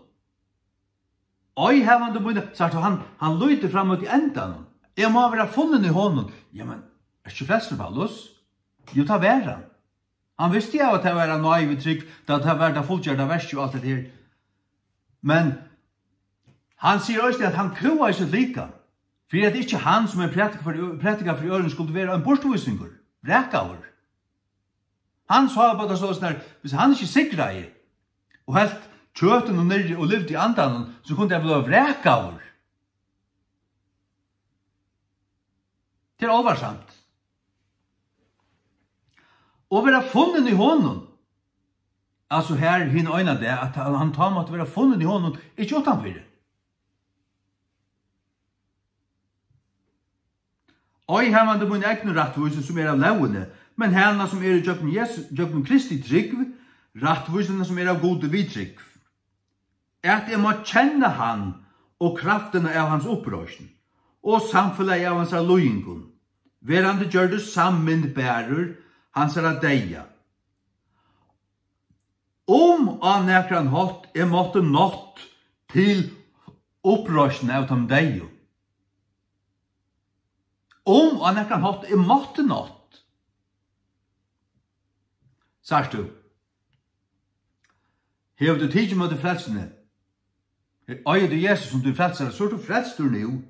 Ei, havandi mína, sært tú, hann, hann lítur fram móti endanum. Eg má vera funnin í honum. Jamen, ert ikki frelstur, Paulus? Jú, tað var hann. Hann visti av, at tað var ein náiv trúgv, tá tað var tað fullgjørda verkið og alt hetta her. Men Hann sigur eisini, at hann kúgaði sítt likam, fyri at ikki hann, sum er prædikar fyri, prædikar fyri øðrum, skuldi vera ein burturvísingur, vrakaður. Hann sá bara soleiðis, nær, hvis hann ikki sigraði og helt kjøtinum niðri og livdi í andanum, so kundi hann blíva vrakaður. Tað er álvarsamt. Og vera funnin í honum. Altso, her hin eina dag, at hann, hann tá mátti vera funnin í honum, ikki uttanfyri. Ei havandi mína egnu rættvísi, sum er av lógini, men hana, sum er ígjøgnum Jesu, gjøgnum Kristi trúgv, rættvísina, sum er av Gudi við trúgv, at eg má kenna hann og kraftina av hans uppreisn, og samfelagið av hansara líðingum, verandi gjørdur sammyndbarur hansara deyða, um á nakran hátt eg mátti nátt til uppreisn av teimum deyðu. Um á nakran hátt eg mátti nátt. Sært tú? Hevur tú tikið ímóti frelsuni? Eigur tú Jesus sum tín frelsara, so ert tú frelstur nú.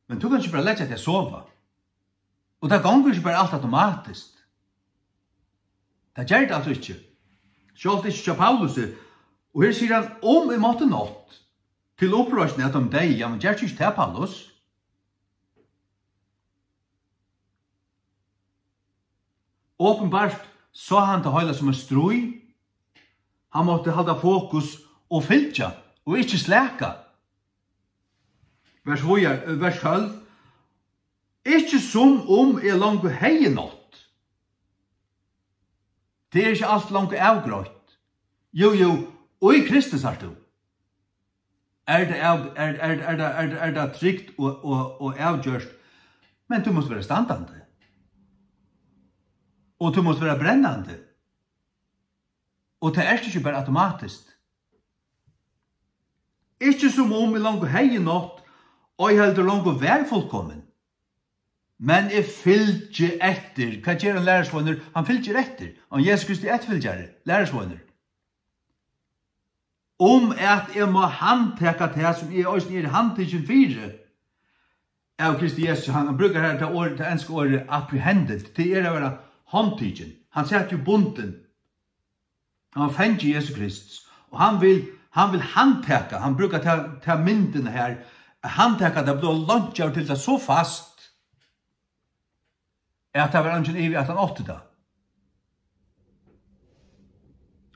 Men tú kanst ikki bara leggja teg at sova. Og tað gongur ikki bara alt automatiskt. Tað ger tað altso ikki. Sjálvt ikki hjá Paulusi. Og her sigur hann, um eg mátti nátt til uppreisn av teimum deyðu, ja, men ger tú ikki tað, Paulus? Openbart sá hann tað heila sum eitt stríð. Hann mátti halda fokus og fylgja og ikki slaka. Vers fýra, vers tólv. Ikki sum um eg longu hevði nátt. Tað er ikki alt longu avgreitt. Jú, jú, í Kristus ert tú. Er tað av-, er, er, er tað, er, er tað trygt og, og, og avgjørt, men tú mást vera standandi. Og tú mást vera brennandi. Og tað ert ikki bara automatiskt. Ikki sum um eg longu hevði nátt, ei heldur longu var fullkomin. Men eg fylgi eftir. Hvat ger ein lærisveinur? Hann fylgir eftir. Ein Jesu Kristi eftirfylgjari, lærisveinur. Um at eg má handtaka tað, sum eg eisini eri handtikin fyri av Kristi Jesu. Hann, hann brúkar her tað orð, tað enska orðið apprehended. Tað er at vera handtikin. Hann sat jú bundin. Hann var fangi Jesu Krists, og hann vil, hann vil handtaka, hann brúkar ta, ta myndina her, at handtaka tað, blíva leinkjaður til tað so fast, at tað var eingin ivi, at hann átti tað.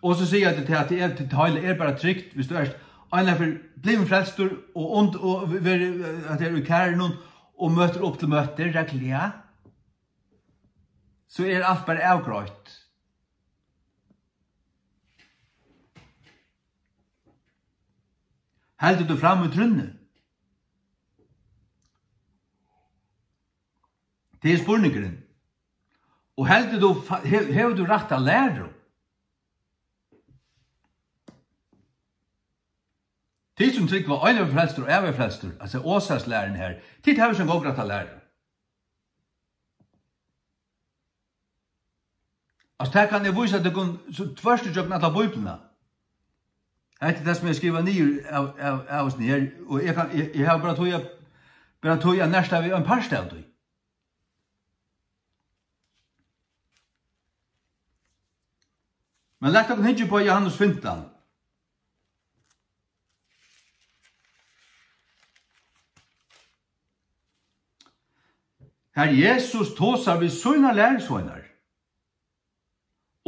Og so siga tit, at tað er, tað heila er bara trygt, viss tú ert einaferð blivin frelstur, og und-, og ver-, at tað er í karinum, og møtir upp til møti, regluliga, so er alt bara avgreitt. Heldur tú fram í trúnni? Tað er spurningurin. Og heldur tú fa-, he-, hevur tú rætta læru? Tit sum trúgva eilíva frelstur og æviga frelstur, altso Osas læruni her, tit hava ikki eingong rætta læru. Altso, tað kann eg vísa tykkum so tvørtur gjøgnum alla Bíbliuna. Hetta er tað, sum eg skrivaði niður av, av, av hesum her, og eg kann, eg, eg havi bara tíð at, bara tíð at nerta við ein part av tí. Men lat okkum hyggja upp á Johannes fimtan. Har Jesus tosar við sínar lærisveinar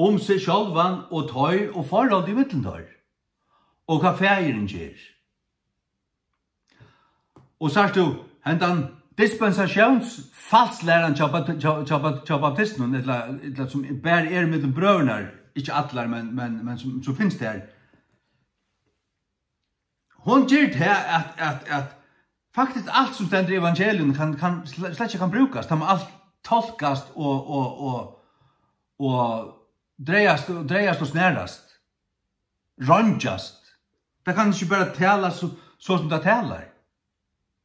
um seg sjálvan og teir og forhaldið ímillum teir, og hvat Faðirin ger. Og sært tú, hendan dispensatiónsfalslæran hjá bat-, hjá, hjá bat-, hjá baptistunum, ella, ella sum bara er millum brøðurnar, ikki allar, men, men, men sum, sum finst har. Hon ger tað, at, at, at faktiskt alt, sum stendur í evangelium, kann, kann sle-, slett ikki kann brúkast. Tað má alt tolkast og, og, og, og dreyast, og dreyast og snarast. Reingjast. Tað kann ikki bara tala so, so sum tað talar.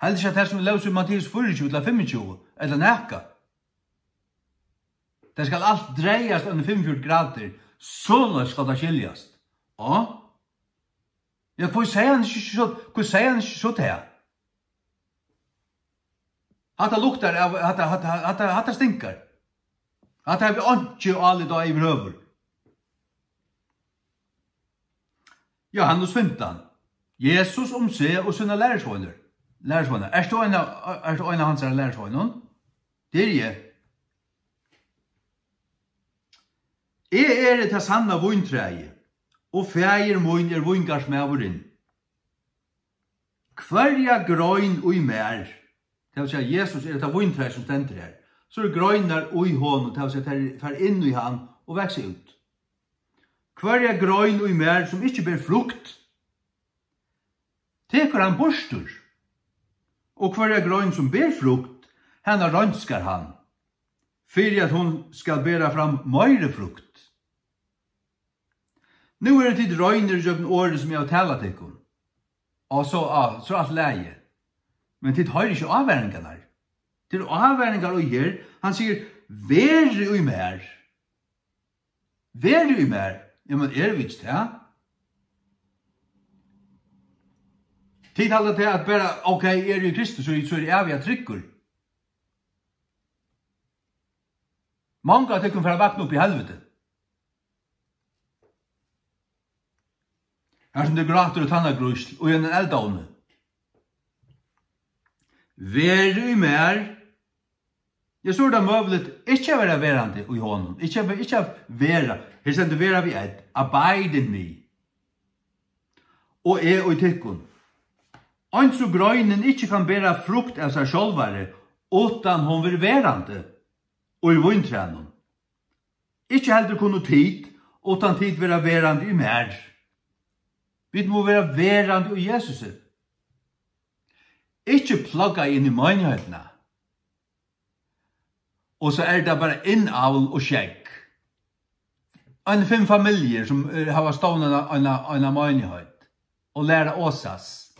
Heldur ikki, at tað, sum vit lósu í Matteus fýraogtjúgu ella fimmogtjúgu, ella nakað. Tað skal alt dreyast um fimmogfjøruti gradir. Soleiðis skal tað skiljast. Ja? Ja, hví segði hann ikki so, hví segði hann ikki so tað? Hatta luktar av, hatta, hatta, hatta, hatta stinkar. Hatta havi eg einki álit á yvirhøvur. Jóhannes fimtan. Jesus um seg og sínar lærisveinar. Lærisveinar. Ert tú ein av, ert tú ein av hansara lærisveinum? Tað eri eg. Eg eri tað sanna víntræið, og Faðir mín er víngarðsmaðurin. Hvørja grein í mær, tað vil siga, Jesus er hetta víntræið, sum stendur her, so eru greinar í honum, tað vil siga, tær fara inn í hann og vaksa út. Hvørja grein í mær, sum ikki ber frukt, tekur hann burtur, og hvørja grein, sum ber frukt, hana reinskar hann, fyri at hon skal bera fram meiri frukt. Nú eru tit reinir gjøgnum orðið, sum eg havi talað tykkum. Og so, á, so alt lagið. Men tit hoyra ikki ávaringarnar. Tað eru ávaringar í her. Hann sigur, verið í mær. Verið í mær. Ja, men eru vit ikki tað? Tit halda tað at bara, ok, eg eri í Kristus, so, so eri eg æviga tryggur. Mong av tykkum fara at vakna upp í helviti. Har sum tað grátur og tannagrýsl og í einum eldovni. Verið í mær. Ja, so er tað møguligt ikki at vera verandi í honum. Ikki at, ikki at vera. Her stendur vera við ð. Abide in me. Og eg í tykkum. Eins og greinin ikki kann bera frukt av sær sjálvari, uttan hon verður verandi í víntrænum. Ikki heldur kunnu tit, uttan tit vera verandi í mær. Vit mugu vera verandi í Jesusi. Ikki plugga inn í meinigheitina. Og so er tað bara innavl og skegg. Ein fimm familjur, sum, eh, hava stovnað eina, eina, eina meinigheit og læra Osas.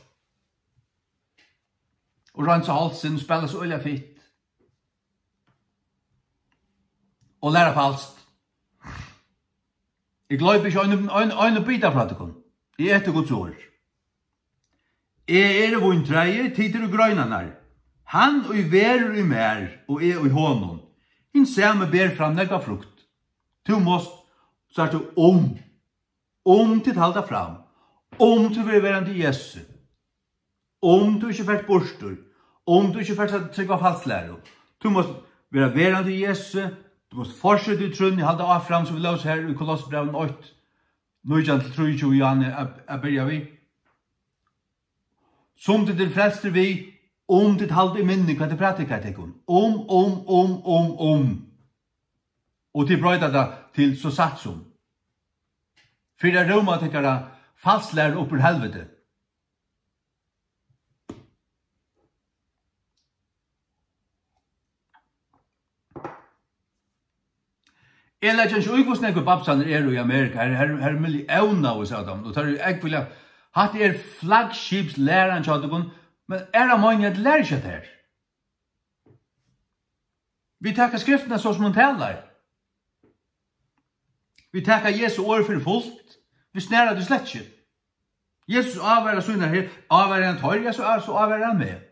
Og reinsa hálsin, spæla so øgiliga fitt. Og læra falskt. Eg gloypi ikki ein, ein, ein bita frá tykkum. Eg eti Guds orð. Eg eri víntræið, tit eru greinarnar. Hann, ið verður í mær, og eg í honum, hin sami ber fram nógva frukt. Tú mást, sært tú, um, um tit halda fram, um tú verður verandi í Jesusi, um tú ikki fert burtur, um tú ikki fert at trúgva falsklæru, tú mást vera verandi í Jesusi, tú mást fortseta í trúnni, halda áfram, sum vit lósu her í Kolossebrævinum eitt, nítjan til trýogtjúgu, Johanne, at, at byrja við. Sum tit eru frelstir við, um tit halda í minni, hvat eg prædikaði tykkum. Um, um, um, um, um. Og tit broyta tað til so satt sum. Fyri at rúma tykkara falsklæru upp úr helviti. Eg leggi ikki í, hvussu nógvir babsarnir eru í Amerika. Her, her, her er milliónavís av teimum, og teir eru ógvuliga, hatta er flaggskipslæran hjá tykkum, men er tað meiningin, at tit læra ikki hetta her? Vit taka skriftina so, sum hon talar. Vit taka Jesu orð fyri fult. Vit snara tí slett ikki. Jesus ávarar sínar her, ávarar hann teir, ja, so, so ávarar hann meg.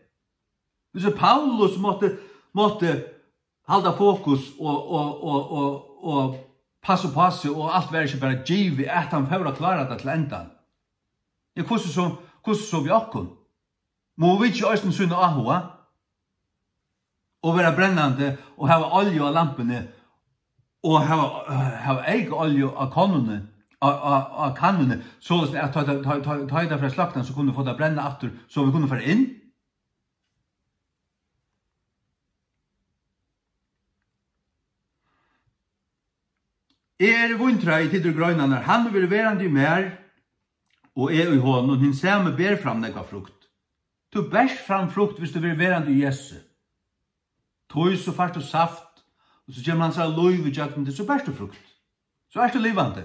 Hvis Paulus mátti, mátti halda fokus og, og, og, og, og passa upp á seg, og alt var ikki bara givið, at hann fór at klára tað til endan. Ja, hvussu so, hvussu so við okkum? Mugu vit ikki eisini sýna áhuga? Og vera brennandi og hava olju á lampuni og hava, hava eyka olju á kannuni, á, á, á kannuni, soleiðis at tá, tá, tá, tá, tá tað fer at sløkna, so kunnu vit fáa tað at brenna aftur, so vit kunnu fara inn? Eg eri víntræið, tit eru greinarnar. Hann ið verður verandi í mær, og eg í honum, hin sami ber fram nógva frukt. Tú berst fram frukt, hvis tú verður verandi í Jesusi. Tí so fært tú saft, og so kemur hansara lív ígjøgnum teg, so berst tú frukt. So ert tú livandi.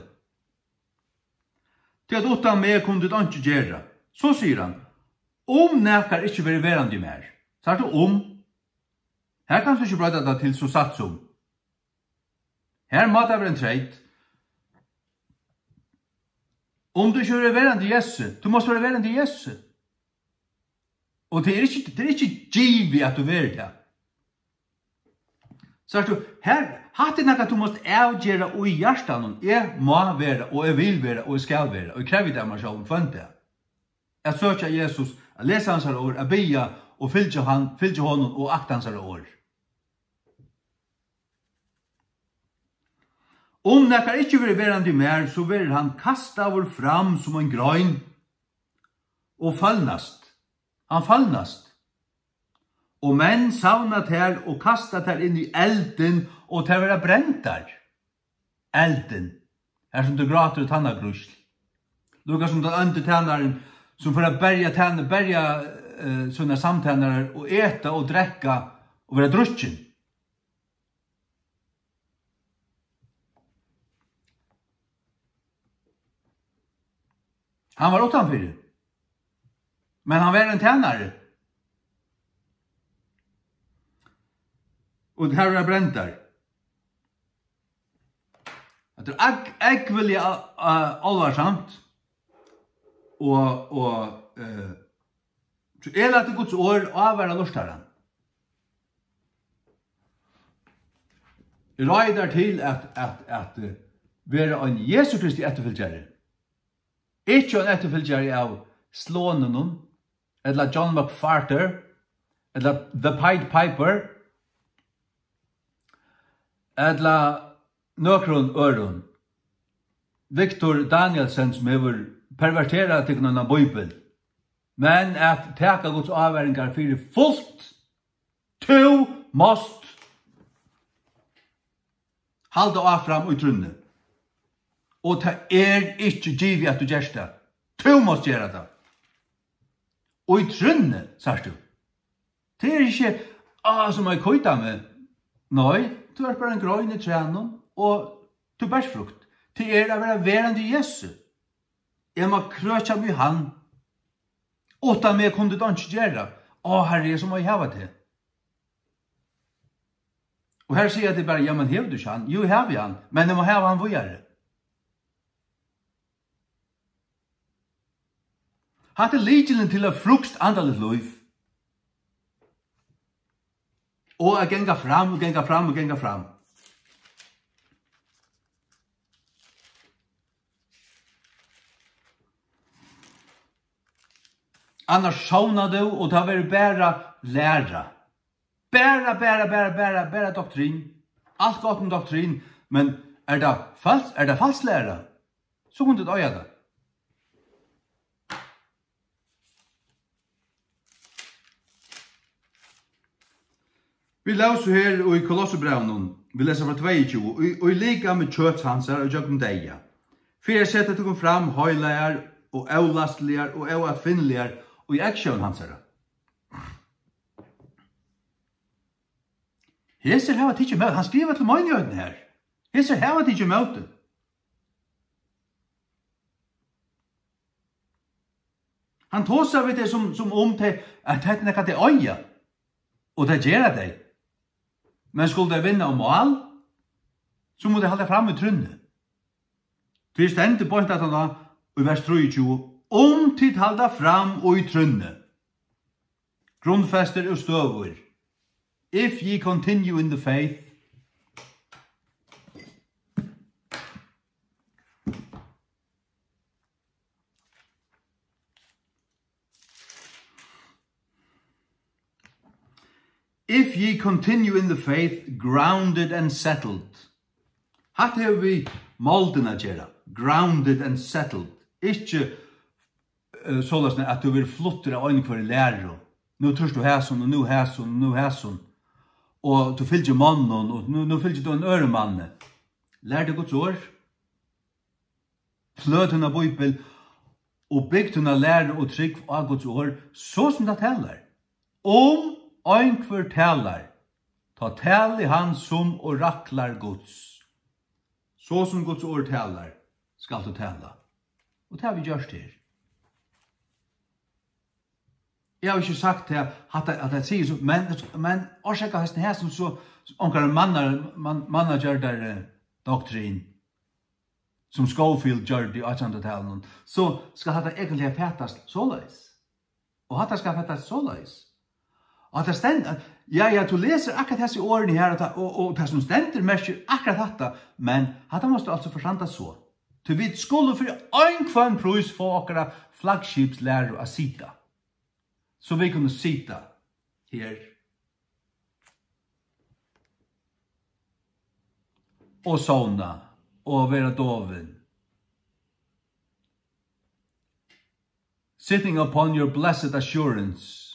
Tí at uttan meg kunnu tit einki gera. So sigur hann, um nakar ikki verður verandi í mær. Sært tú, um? Her kanst tú ikki broyta tað til so satt sum. Her má tað vera ein treyt. Um tú ikki verður verandi í Jesu, tú mást vera verandi í Jesu. Og tað er ikki, tað er ikki givið at tú verður tað. Sært tú, her, hatta er nakað, tú mást avgera í hjartanum. Eg má vera, og eg vil vera, og eg skal vera, og eg krevji tað av mær sjálvum hvønn dag. At søkja Jesus, at lesa hansara orð, at biðja og fylgja hann, fylgja honum og akta hansara orð. Um nakar ikki verður verandi í mær, so verður hann kastaður fram sum ein grein og følnast. Hann følnast. Og menn savna tær og kasta tær inn í eldin og tær verða brendar. Eldin. Har sum tú grátur og tannagrýsl. Lukka sum tann óndi tænarin, sum fer at berja tæn-, berja, eh, sínar samtænarar og eta og drekka og vera drukkin. Hann var uttanfyri. Men hann var ein tænari. Og tær verða brendar. Hetta er ag-, ógvuliga, a-, a-, álvarsamt. Og, og, eh, so eg lati Guds orð ávara lurtaran. Eg ráði tær til at, at, at, eh, vera ein Jesu Kristi eftirfylgjari. Ikki ein eftirfylgjari av Sloninum, ella John MacArthur, ella The Pied Piper, ella nøkrum øðrum. Victor Danielsen, sum hevur perverterað tykkum eina bíbel. Men at taka Guds ávaringar fyri fult, tú mást halda áfram í trúnni. Og tað er ikki givið, at tú gert tað. Tú mást gera tað. Og í trúnni, sært tú. Tað er ikki, á, sum ein koydami. Nei, tú ert bara ein grein í trænum, og tú berst frukt. Tað er at vera verandi í Jesu. Eg má krøkja meg í hann. Uttan meg kunnu tit einki gera. Á, Harri, eg sum má hava teg. Og her siga tit bara, ja, men hevur tú ikki hann? Jú, eg havi hann, men eg má hava hann víðari. Hatta er lykilin til eitt frugtsamt andaligt lív. Og at ganga fram, og ganga fram, og ganga fram. Annars sovnar tú, og tað verður bara læra. Bara, bara, bara, bara, bara doktrin. Alt gott um doktrin, men er tað fals-, er tað falsk læra? So kunnu tit eiga tað. Vit lósu her í Kolossebrævinum, vit lesa frá tveyogtjúgu, í, í likami kjøts hansara og gjøgnum deyða, fyri at seta tykkum fram heilagar og ólastligar og óatfinniligar í eygsjón hansara. Hesir hava tikið ímóti, hann skrivar til meinigheitina her. Hesir hava tikið ímóti. Hann tosar við tey sum, sum um tey, at hetta er nakað tey eiga. Og tað gera tey. Men skulu tey vinna á mál, so mugu tey halda fram í trúnni. Tí stendur beint aftan á í vers trýogtjúgu, um tit halda fram í trúnni. Grundfestur og støðugur. If ye continue in the faith. If ye continue in the faith, grounded and settled. Hatta hevur við moldina at gera. Grounded and settled. Ikki, eh, soleiðis at tú verður fluttur av einhvørjari læru. Nú trýrt tú hasum, og nú hasum, og nú hasum. Og tú fylgir monnum, og nú, nú fylgir tú ein øðrum manni. Lær teg Guds orð. Fløt hana Bíbel og bygd hana læru og trúgv á Guds orð, so sum tað talar. Um einhvør talar, tá tali hann sum oraklar Guds. So sum Guds orð talar, skalt tú tala. Og tað havi eg gjørt her. Eg havi ikki sagt tað, at tað, at tað sigur so, men, men orsaka hesin her sum so, onkrar mannar, man, mannagjørdar, eh, doktrin. sum Scofield gjørdi í átjanhundraðtalinum, so skal hatta eigentliga fatast soleiðis. Og hatta skal fatast soleiðis. Og hatta stend-, ja, ja, tú lesur akkurát hesi orðini her, og, tað- og, og tað sum stendur merkir akkurát hatta, men hatta mást tú altso forstanda so. Tí vit skulu fyri ein hvønn prís fáa okkara flaggskipslæru at sita. So vit kunnu sita her og sovna og vera dovin. Sitting upon your blessed assurance.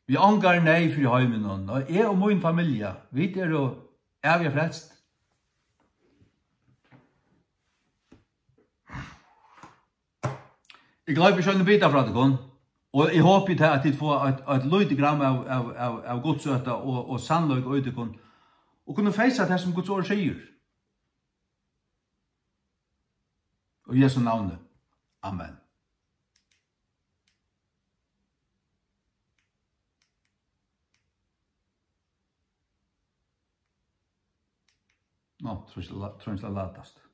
Við ongari neyð fyri heiminum, og eg og mín familja, vit eru æviga frelst. Eg gloypi ikki ein bita frá tykkum, og eg hopi tað, at tit fáa eitt, eitt lítið gram av, av, av, av Guds ótta og, og sannleika í tykkum, og kunnu feysa tað, sum Guds orð sigur. Í Jesu navni. Amen. Nå, tríst la-, tríst at latast.